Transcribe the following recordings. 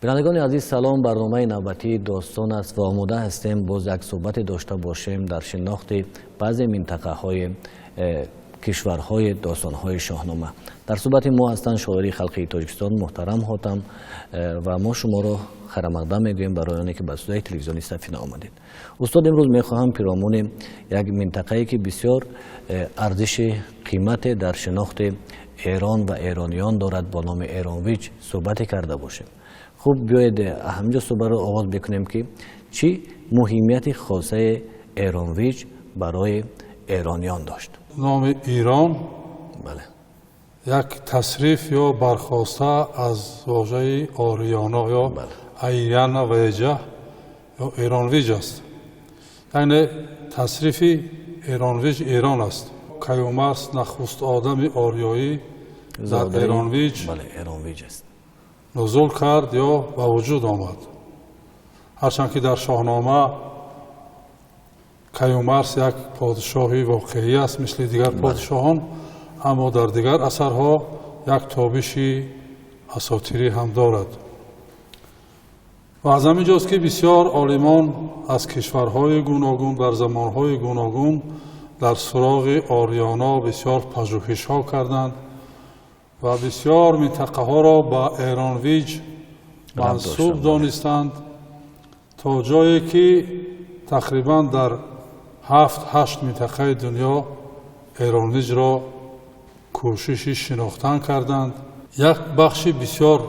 Бинандагони азиз, салом. Барномаи навбатии «Достон» аст ва омода ҳастем, боз як суҳбате дошта бошем дар шинохти баъзе минтақаҳои кишварҳои достонҳои Шоҳнома. Дар суҳбати мо ҳастанд шоири халқии Тоҷикистон муҳтарам Ҳотам ва мо шуморо хайрамақдам мегӯем барои оне ки ба студияи телевизиони Сафина омадед. Устод, имрӯз мехоҳам пиромуни як минтақае, ки бисёр арзиши қимате дар шинохти Эрон ва эрониён дорад, бо номи Эронвиҷ суҳбате карда бошем. Хуб, биёед, ҳаминҷо суҳбатро оғоз бикунем, ки чӣ муҳимияти хосаи Эронвиҷ барои эрониён дошт? Номи Ирон бале як тасриф ё бархоста аз вожаи ориёно ё айяна веҷа ё эронвиҷ аст, яъне тасрифи эронвиҷ Эрон аст. Каюмарс, нахуст одами ориёӣ, дар Эронвиҷ Эронвиҷ аст. нузул кард ё ба вуҷуд омад. Ҳарчанд ки дар Шоҳнома Каюмарс як подшоҳи воқеӣ аст, мисли дигар подшоҳон, аммо дар дигар асарҳо як тобиши асотирӣ ҳам дорад. Ва аз ҳамин ҷост, ки бисёр олимон аз кишварҳои гуногун дар замонҳои гуногун дар суроғи ориёно бисёр пажӯҳишҳо карданд ва бисёр минтақаҳоро ба Эронвиҷ мансуб донистанд, то ҷое ки тақрибан дар 7-8 минтақаи дунё Эронвиҷро кӯшиши шинохтан карданд. Як бахши бисёр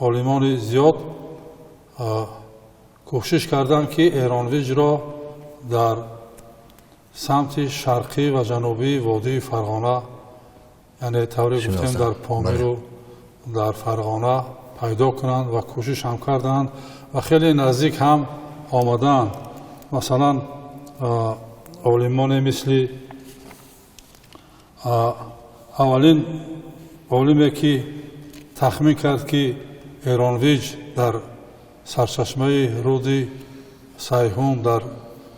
олимони зиёд кӯшиш карданд, ки Эронвиҷро дар самти шарқӣ ва ҷанубии водии Фарғона, яъне тавре гуфтем, дар Помиру дар Фарғона пайдо кунанд ва кӯшиш ҳам карданд ва хеле наздик ҳам омадаанд. Масалан, олимоне мисли аввалин олиме, ки тахмин кард, ки Эронвиҷ дар сарчашмаи руди Сайҳун дар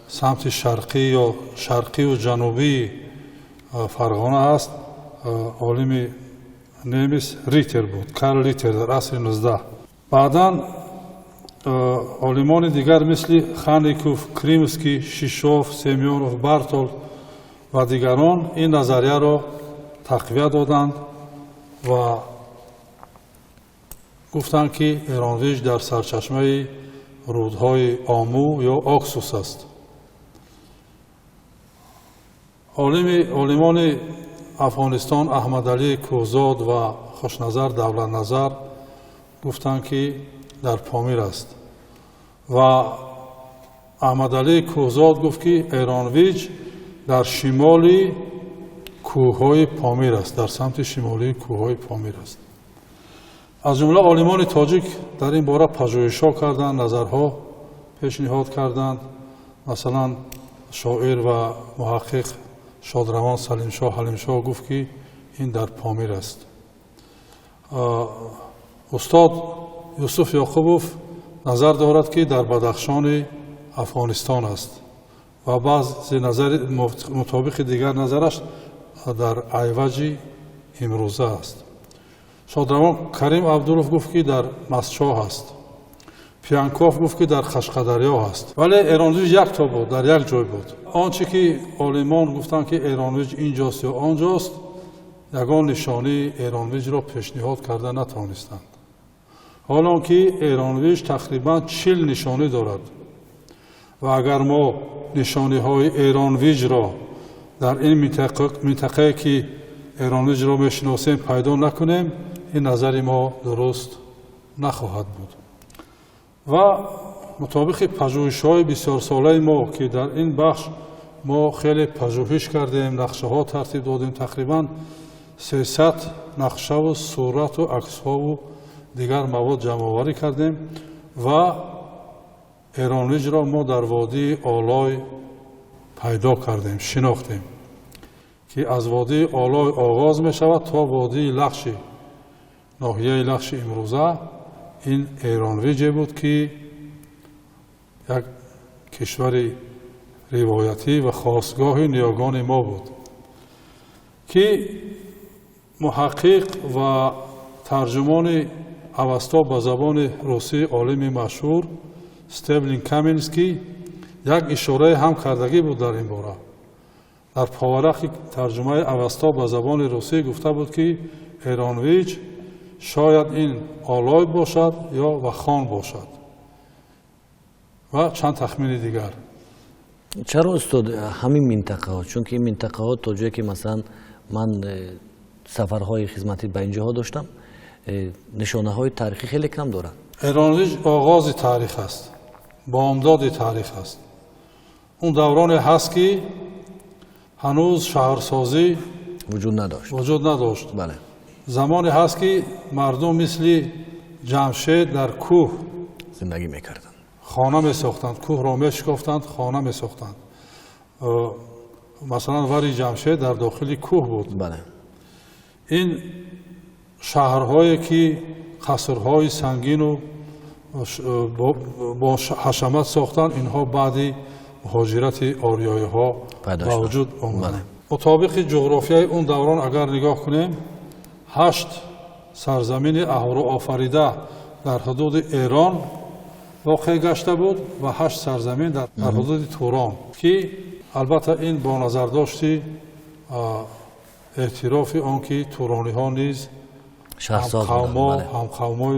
самти шарқӣ ё шарқию ҷанубии Фарғона аст, олими немис Ритер буд, Карл Ритер, дар асри 19. Баъдан олимони дигар мисли Хаников, Кримский, Шишов, Семёнов, Бартолд ва дигарон ин назарияро тақвият доданд ва гуфтанд, ки Эронвиҷ дар сарчашмаи рудҳои Ому ё Оксус аст. Олимони Афғонистон Аҳмадалӣ Кӯҳзод ва Хушназар Давлатназар гуфтанд, ки дар Помир аст, ва Аҳмадалӣ Кӯҳзод гуфт, ки Эронвиҷ дар шимоли кӯҳҳои Помир аст, дар самти шимолии кӯҳҳои Помир аст. Аз ҷумла олимони тоҷик дар ин бора пажӯҳишҳо карданд, назарҳо пешниҳод карданд. Масалан, шоир ва муҳаққиқ шодравон Салимшоҳ Ҳалимшоҳ гуфт, ки ин дар Помир аст. Устод Юсуф Ёқубов назар дорад, ки дар Бадахшони Афғонистон аст, ва баъзе назари мутобиқи дигар назараш дар Айваҷи имрӯза аст. Шодравон Карим Абдулов гуфт, ки дар Масчоҳ аст. Пиянков гуфт, ки дар Қашқадарё ҳаст. Вале Эронвиҷ якто буд, дар як ҷой буд. Он чӣ ки олимон гуфтанд, ки Эронвиҷ инҷост ё онҷост, ягон нишонии Эронвиҷро пешниҳод карда натавонистанд, ҳолон ки Эронвиҷ тақрибан 40 нишонӣ дорад. Ва агар мо нишониҳои Эронвиҷро дар ин минтақае, ки Эронвиҷро мешиносем, пайдо накунем, ин назари мо дуруст нахоҳад буд. Ва мутобиқи пажӯҳишҳои бисёрсолаи мо, ки дар ин бахш мо хеле пажӯҳиш кардем, нақшаҳо тартиб додем, тақрибан 300 нақшаву сурату аксҳову дигар мавод ҷамъоварӣ кардем ва Эронвиҷро мо дар водии Олой пайдо кардем, шинохтем, ки аз водии Олой оғоз мешавад то водии Лахши, ноҳияи Лахши имрӯза. Ин Эронвиҷе буд, ки як кишвари ривоятӣ ва хосгоҳи ниёгони мо буд, ки муҳаққиқ ва тарҷумони Авасто ба забони русӣ олими машҳур Стеблин Каменский як ишорае ҳам кардагӣ буд дар ин бора. Дар поварақи тарҷумаи Авасто ба забони русӣ гуфта буд, ки Эронвиҷ шояд ин Олой бошад ё Вахон бошад ва чанд тахмини дигар. Чаро, устод, ҳамин минтақаҳо? Чунки ин минтақаҳо то ҷое ки масалан ман сафарҳои хизматӣ ба ин ҷоҳо доштам, нишонаҳои таърихӣ хеле кам доранд. Эронвиҷ оғози таърих аст, бомдоди таърих аст. Он давроне ҳаст, ки ҳанӯз шаҳрсозӣ вуҷуд надошт. Вуҷуд надошт. Замоне ҳаст, ки мардум мисли Ҷамшед дар кӯҳ зиндагӣ мекарданд, хона месохтанд, кӯҳро мешикофтанд, хона месохтанд. Масалан, вари Ҷамшед дар дохили кӯҳ буд. Ин шаҳрҳое, ки қасрҳои сангину бо ҳашамат сохтанд, инҳо баъди муҳоҷирати ориёиҳо ба вуҷуд омаданд. Мутобиқи ҷуғрофияи он даврон агар нигоҳ кунем, 8 сарзамини аҳуроофарида дар ҳудуди Эрон воқеъ гашта буд ва 8 сарзамин дар ҳудуди Турон, ки албатта ин бо назардошти эътирофи он ки турониҳо низ ҳамқавмои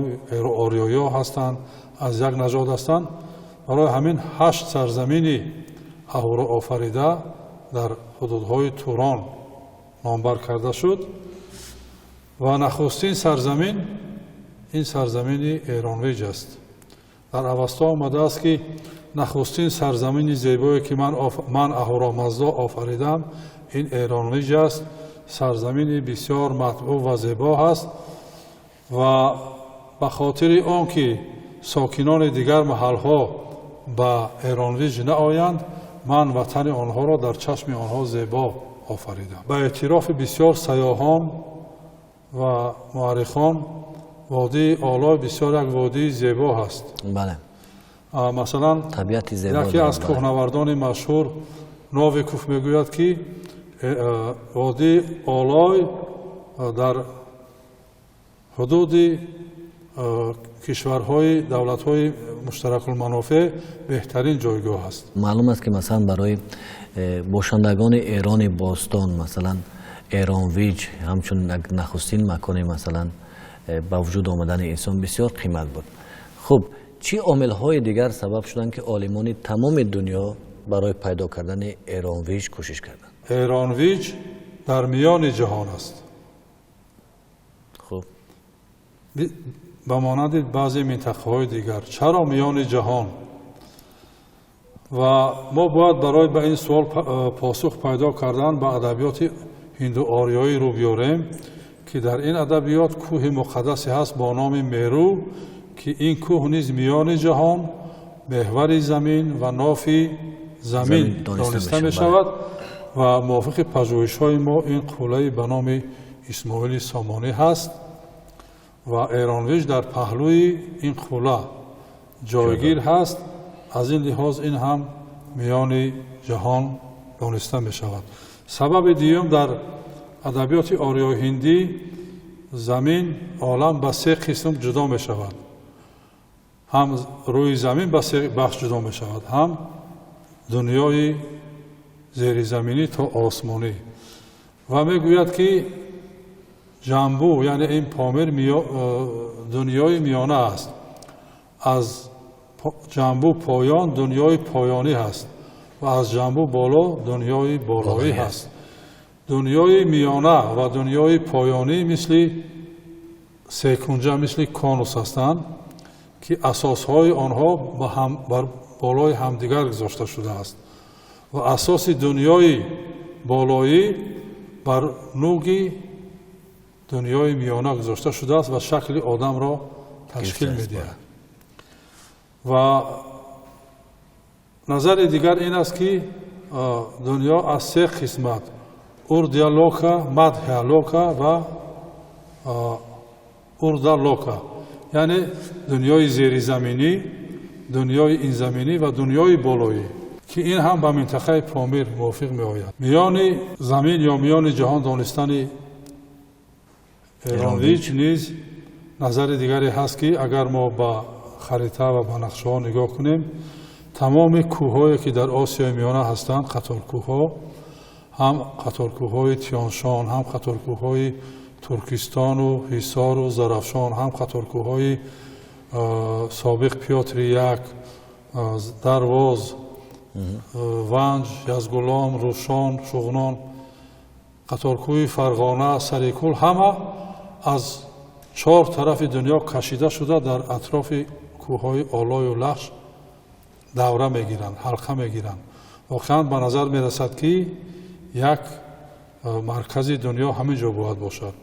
ориёиҳо ҳастанд, аз як нажод ҳастанд. Барои ҳамин 8 сарзамини аҳуроофарида дар ҳудудҳои Турон номбар карда шуд ва нахустин сарзамин ин сарзамини Эронвиҷ аст. Дар Авасто омадааст, ки нахустин сарзамини зебое, ки ман Аҳурамаздо офаридам, ин Эронвиҷ аст. Сарзамини бисёр матбӯъ ва зебо ҳаст ва ба хотири он ки сокинони дигар маҳалҳо ба Эронвиҷ наоянд, ман ватани онҳоро дар чашми онҳо зебо офаридам. Ба эътирофи бисёр сайёҳон ва муаррихон, водии Олой бисёр як водии зебо ҳаст. Масалан, яке аз кӯҳнавардони машҳур Новиков мегӯяд, ки водии Олой дар ҳудуди кишварҳои давлатҳои муштаракулманофеъ беҳтарин ҷойгоҳ аст. Маълум аст, ки масалан барои бошандагони Эрони бостон, масалан, Эронвиҷ ҳамчун як нахустин макони масалан ба вуҷуд омадани инсон бисёр қимат буд. Хуб, чӣ омилҳои дигар сабаб шуданд, ки олимони тамоми дунё барои пайдо кардани Эронвиҷ кӯшиш карданд? Эронвиҷ дар миёни ҷаҳон аст. Ба монанди баъзе минтақаҳои дигар. Чаро миёни ҷаҳон? Ва мо бояд барои ба ин суол посух пайдо кардан ба адабиёти ҳиндуориёӣ рӯ биёрем, ки дар ин адабиёт кӯҳи муқаддасе ҳаст бо номи Меру, ки ин кӯҳ низ миёни ҷаҳон, меҳвари замин ва нофи замин дониста мешавад ва мувофиқи пажӯҳишҳои мо ин қуллаи ба номи Исмоили Сомонӣ ҳаст ва Эронвиҷ дар паҳлӯи ин қулла ҷойгир ҳаст. Аз ин лиҳоз ин ҳам миёни ҷаҳон дониста мешавад. Сабаби дуюм, дар адабиёти ориёҳиндӣ замин, олам ба 3 қисм ҷудо мешавад. Ҳам рӯи замин ба 3 бахш ҷудо мешавад, ҳам дунёи зеризаминӣ то осмонӣ. Ва мегӯяд, ки Ҷамбу, яъне ин Помир, дунёи миёна аст. Аз Ҷамбу поён дунёи поёнӣ ҳаст ва аз Ҷамбу боло дунёи болоӣ ҳаст. Дунёи миёна ва дунёи поёнӣ мисли секунҷа, мисли конус ҳастанд, ки асосҳои онҳо бар болои ҳамдигар гузошта шудааст ва асоси дунёи болоӣ бар нуги дунёи миёна гузошта шудааст ва шакли одамро ташкил медиҳад. Ва назари дигар ин аст, ки дунё аз 3 қисмат Урдиалока, Мадҳиалока ва Урдалока, яъне дунёи зеризаминӣ, дунёи инзаминӣ ва дунёи болоӣ, ки ин ҳам ба минтақаи Помир мувофиқ меояд. Миёни замин ё миёни ҷаҳон донистани Эронвиҷ низ Назари дигаре ҳаст, ки агар мо ба харита ва ба нақшаҳо нигоҳ кунем, тамоми кӯҳҳое, ки дар Осиёи Миёна ҳастанд, қаторкӯҳҳо, ҳам қаторкӯҳҳои Тяншан, ҳам қаторкӯҳҳои Туркистону Ҳисору Зарафшон, ҳам қаторкӯҳҳои собиқ Пётри Як, Дарвоз, Ванҷ, Язгулом, Рушон, Шуғнон, қаторкӯҳи Фарғона, Сарикул, ҳама аз чор тарафи дунё кашида шуда дар атрофи кӯҳҳои Олою Лахш давра мегиранд, ҳалқа мегиранд. Воқеан ба назар мерасад, ки як маркази дунё ҳамин ҷо бояд бошад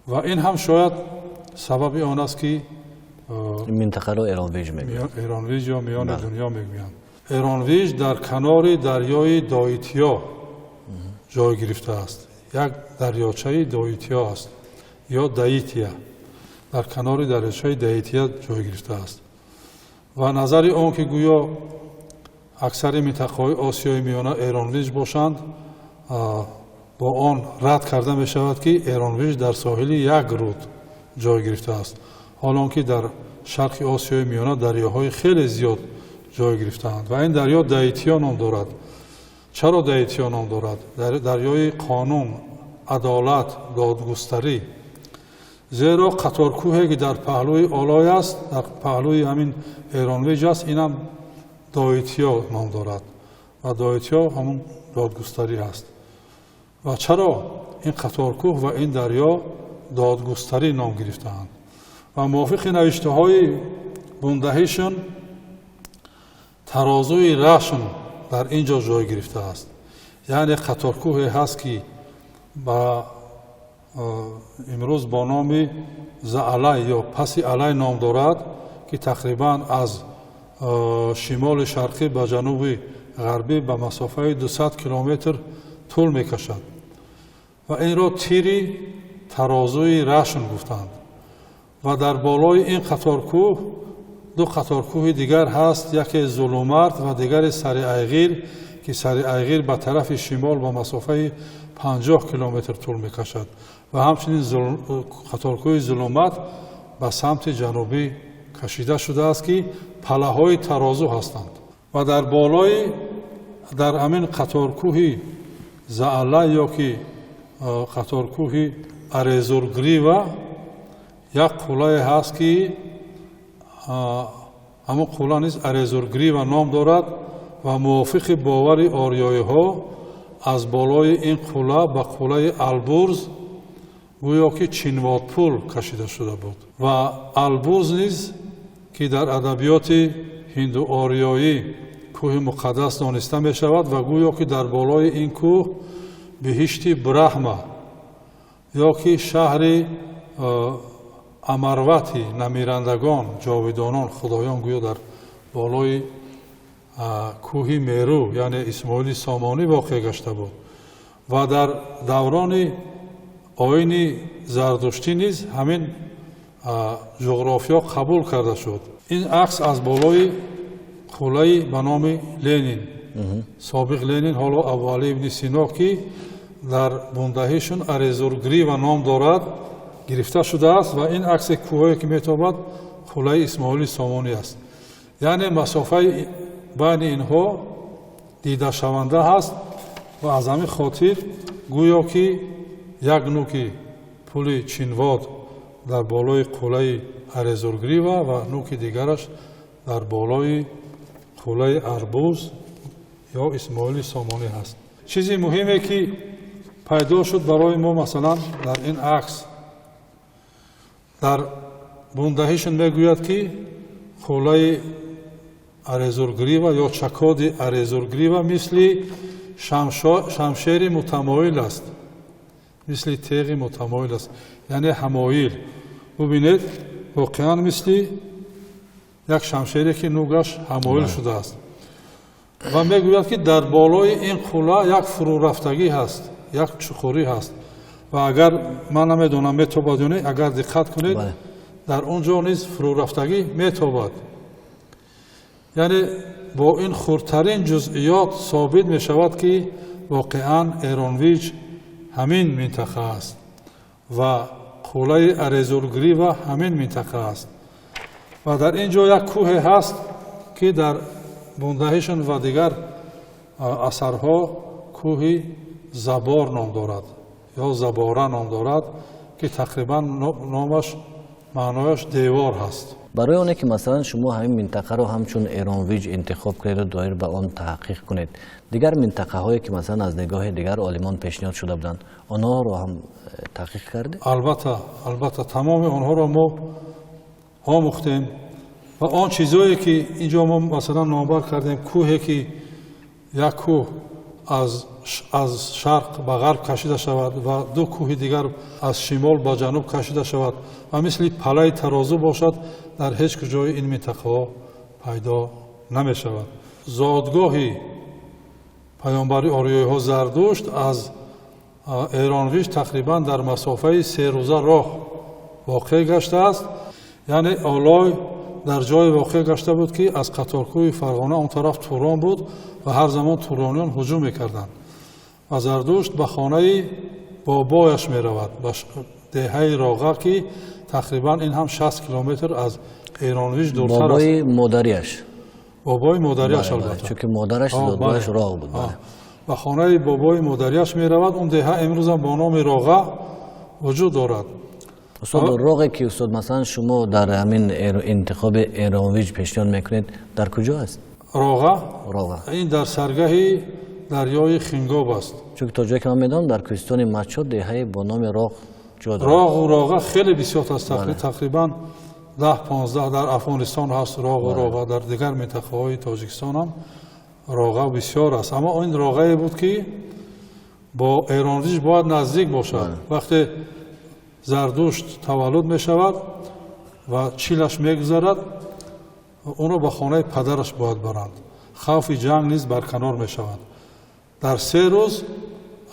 ва ин ҳам шояд сабаби он аст, ки минтақаро Эронвиж мегӯянд. Эронвиж ё миёни дунё мегӯянд. Эронвиж дар канори дарёи Доитиё ҷой гирифтааст. Як дарёчаи Доитиё аст ё Даития, дар канори дарёчаи Даития ҷой гирифтааст. Ва назари он ки гӯё аксари минтақаҳои Осиёи Миёна Эронвиж бошанд, бо он рад карда мешавад, ки Эронвиж дар соҳили як руд ҷой гирифтааст, ҳол он ки дар шарқи Осиёи Миёна дарёҳои хеле зиёд ҷой гирифтаанд. Ва ин дарё Даитиё ном дорад. Чаро Даитиё ном дорад? Дарёи қонун, адолат, додгустарӣ. Зеро қаторкӯҳе, ки дар паҳлӯи Олой аст, дар паҳлӯи ҳамин Эронвиж аст, инам Доитиё ном дорад ва Доитиё ҳамун додгустарӣ аст. Ва чаро ин қаторкӯҳ ва ин дарё додгустарӣ ном гирифтаанд? Ва мувофиқи навиштаҳои Бундаҳишн, тарозуи Рашн дар ин ҷо ҷой гирифтааст. Яъне қаторкӯҳе ҳаст, ки ба имрӯз бо номи Заалай ё Паси Алай ном дорад, ки тақрибан аз шимоли шарқӣ ба ҷануби ғарбӣ ба масофаи 200 километр тӯл мекашад ва инро тири тарозуи Рашн гуфтанд. Ва дар болои ин қаторкӯҳ ду қаторкӯҳи дигар ҳаст, яке Зулумард ва дигаре Сари Айғир, ки Сари Айғир ба тарафи шимол ба масофаи 50 километр тӯл мекашад ва ҳамчунин қаторкӯҳи Зулумат ба самти ҷанубӣ кашида шудааст, ки палаҳои тарозу ҳастанд. Ва дар болои дар ҳамин қаторкӯҳи Заала ё ки қаторкӯҳи Арезургрива як қуллае ҳаст, ки ҳамон қулла низ Арезургрива ном дорад ва мувофиқи бовари ориёиҳо аз болои ин қулла ба қуллаи Албурз гӯё ки чинводпул кашида шуда буд. Ва Албурз низ, ки дар адабиёти ҳиндуориёӣ кӯҳи муқаддас дониста мешавад ва гӯё ки дар болои ин кӯҳ биҳишти Брахма ё ки шаҳри Амарвати намирандагон, ҷовидонон, худоён гӯё дар болои кӯҳи Меру, яъне Исмоили Сомонӣ, воқеъ гашта буд. Ва дар даврони оини зардуштӣ низ ҳамин ҷуғрофиё қабул карда шуд. Ин акс аз болои қуллаи ба номи Ленин, собиқ Ленин, ҳоло Абуалӣ ибни Сино, ки дар Бундаҳишн Арезургрива ном дорад, гирифта шудааст. Ва ин аксе кӯҳое, ки метобад, қуллаи Исмоили Сомонӣ аст. Яъне масофаи байни инҳо дидашаванда ҳаст ва аз ҳамин хотир гӯё ки як нуки пули чинвод дар болои қуллаи Арезургрива ва нуки дигараш дар болои қуллаи Арбуз ё Исмоили Сомонӣ ҳаст. Чизи муҳиме, ки пайдо шуд барои мо, масалан, дар ин акс, дар Бундаҳишн мегӯяд, ки қуллаи Арезургрива ё чакоди Арезургрива мисли шамшери мутамоил аст, мисли теғи мутамоил аст, яъне ҳамоил. Бубинед, воқеан мисли як шамшере, ки нугаш ҳамоил шудааст. Ва мегӯяд, ки дар болои ин қулла як фурӯрафтагӣ ҳаст, як чуқурӣ ҳаст. Ва агар ман намедонам, метобад ё не, агар диққат кунед, дар он ҷо низ фурӯрафтагӣ метобад. Яъне бо ин хурдтарин ҷузъиёт собит мешавад, ки воқеан Эронвиҷ ҳамин минтақа аст ва Хулаи Арезургрива ҳамин минтақа аст. Ва дар ин ҷо як кӯҳе ҳаст, ки дар Бундаҳишн ва дигар асарҳо кӯҳи Забор ном дорад ё Забора ном дорад, ки тақрибан номаш маънояш девор ҳаст. Барои оне ки масалан шумо ҳамин минтақаро ҳамчун Эронвиҷ интихоб кунеду доир ба он таҳқиқ кунед, дигар минтақаҳое ки масалан аз нигоҳи дигар олимон пешниҳод шуда буданд, онҳоро ҳам таҳқиқ кардед? Албатта, албатта, тамоми онҳоро мо омӯхтем ва он чизое ки инҷо мо масалан номбар кардем, кӯҳе ки як кӯҳ аз шарқ ба ғарб кашида шавад ва ду кӯҳи дигар аз шимол ба ҷануб кашида шавад ва мисли палаи тарозу бошад, дар ҳеҷ куҷои ин минтақаҳо пайдо намешавад. Зодгоҳи паёмбари ориёиҳо Зардушт аз Эронвиш тақрибан дар масофаи 3 рӯза роҳ воқеъ гаштааст. Яъне Олой дар ҷое воқеъ гашта буд, ки аз қаторкӯҳи Фарғона он тараф Турон буд ва ҳар замон турониён ҳуҷум мекарданд. Ва Зардушт ба хонаи бобояш меравад, ба деҳаи Роға, ки тақрибан ин ҳам 60 километр аз Эронвиш дуртар аст. Бобои модариаш? Бобои модариаш, албатта. Чунки модараш зодгоҳаш Роғ буд. Ба хонаи бобои модариаш меравад. Он деҳа имрӯзам бо номи Роға вуҷуд дорад. Устод, роғе ки устод масалан шумо дар ҳамин интихоби Эронвиҷ пешниҳод мекунед, дар куҷо аст? Роға? Роға. Ин дар саргаҳи дарёи Хингоб аст. Чунки то ҷое ки ман медонам, дар кӯҳистони Мачо деҳае бо номи Роғ ҷо дорад. Роғу Роға хеле бисёр аст, тақрибан 10-15 дар Афғонистон ҳаст Роғу Роға, дар дигар минтақаҳои Тоҷикистон ҳам Роға бисёр аст. Аммо ин Роғае буд, ки бо Эронвиҷ бояд наздик бошад. Вақте Зардушт таваллуд мешавад ва чилаш мегузарад, ӯро ба хонаи падараш бояд баранд. Хавфи ҷанг низ барканор мешавад. Дар 3 рӯз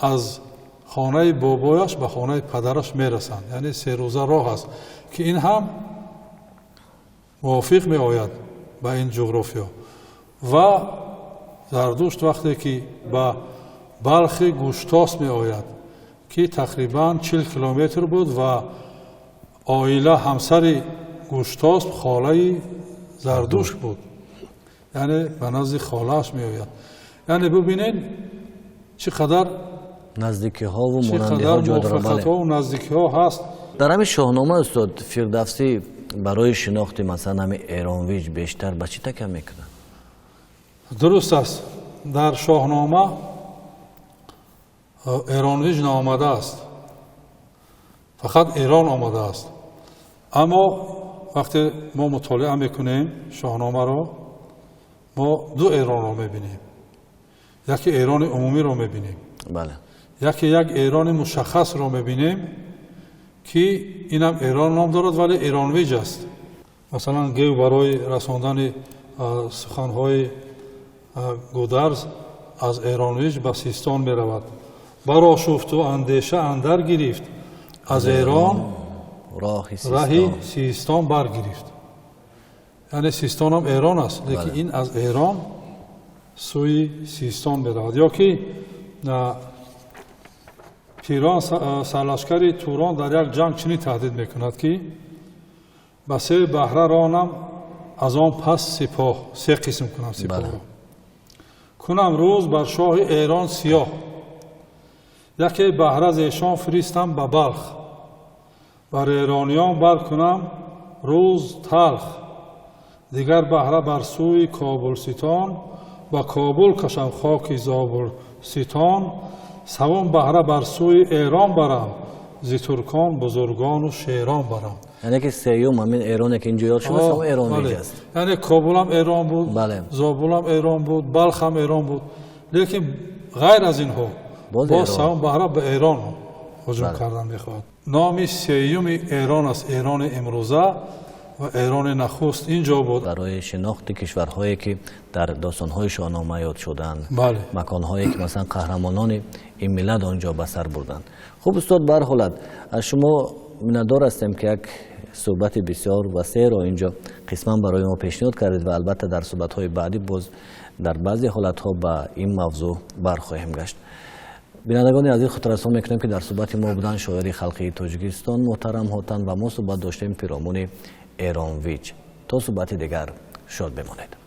аз хонаи бобояш ба хонаи падараш мерасанд, яъне 3 рӯза роҳ аст, ки ин ҳам мувофиқ меояд ба ин ҷуғрофиё. Ва Зардушт вақте ки ба Балхи Гуштос меояд, ки тақрибан 40 километр буд, ва оила ҳамсари Гуштосп холаи Зардушт буд, яъне ба назди холааш меояд. Яъне бубинед, чӣ қадар наздикиҳову чӣ қадар мувофиқатҳову наздикиҳо ҳаст. Дар ҳамин Шоҳнома устод Фирдавсӣ барои шинохти масалан ҳамин Эронвиҷ бештар ба чӣ такя мекунад? Дуруст аст, дар Шоҳнома Эронвиҷ наомадааст, фақат Эрон омадааст. Аммо вақте мо мутолиа мекунем Шоҳномаро, мо ду Эронро мебинем. Яке Эрони умумиро мебинем, яке як Эрони мушаххасро мебинем, ки инам Эрон ном дорад, вале Эронвиҷ аст. Масалан, Гев барои расондани суханҳои Гударз аз Эронвиҷ ба Систон меравад. Барошуфту андеша андар гирифт, аз Эрон раҳи Систон баргирифт. Яъне Систонам Эрон аст, лекин ин аз Эрон сӯи Систон меравад. Ё ки Пирон, сарлашкари Турон, дар як ҷанг чунин таҳдид мекунад, ки ба се баҳра ронам аз он пас сипоҳ, се қисм кунам сипоҳро, кунам рӯз бар шоҳи Эрон сиёҳ, яке баҳра зешон фиристам ба Балх, бар эрониён баркунам рӯз талх, дигар баҳра бар сӯи Кобулситон, ба Кобул кашам хоки Зобулситон, савум баҳра бар сӯи Эрон барам, зи туркон бузургону шерон барам. Яъне ки сеюм ҳамин Эроне ки инҷо ёд шудааст, ҳамон Эрон аст. Яъне Кобулам Эрон буд, Зобулам Эрон буд, Балхам Эрон буд, лекин ғайр аз инҳо боз савум баҳра ба Эрон ҳуҷум кардан мехоҳад. Номи сеюми Эрон аст Эрони имрӯза ва Эрони нахуст ин ҷо буд. Барои шинохти кишварҳое ки дар достонҳои Шоҳнома ёд шуданд, маконҳое ки масалан қаҳрамонони ин миллат он ҷо ба сар бурданд. Хуб устод, ба ҳар ҳолат аз шумо миннатдор ҳастем, ки як суҳбати бисёр васеъро инҷо қисман барои мо пешниҳод кардед ва албатта дар суҳбатҳои баъдӣ боз дар баъзе ҳолатҳо ба ин мавзӯъ бархоҳем гашт. Бинандагони азиз, хотиррасон мекунем, ки дар суҳбати мо буданд шоири халқии Тоҷикистон муҳтарам Ҳотан ва мо суҳбат доштем пиромуни Эронвич. То суҳбати дигар шод бимонед.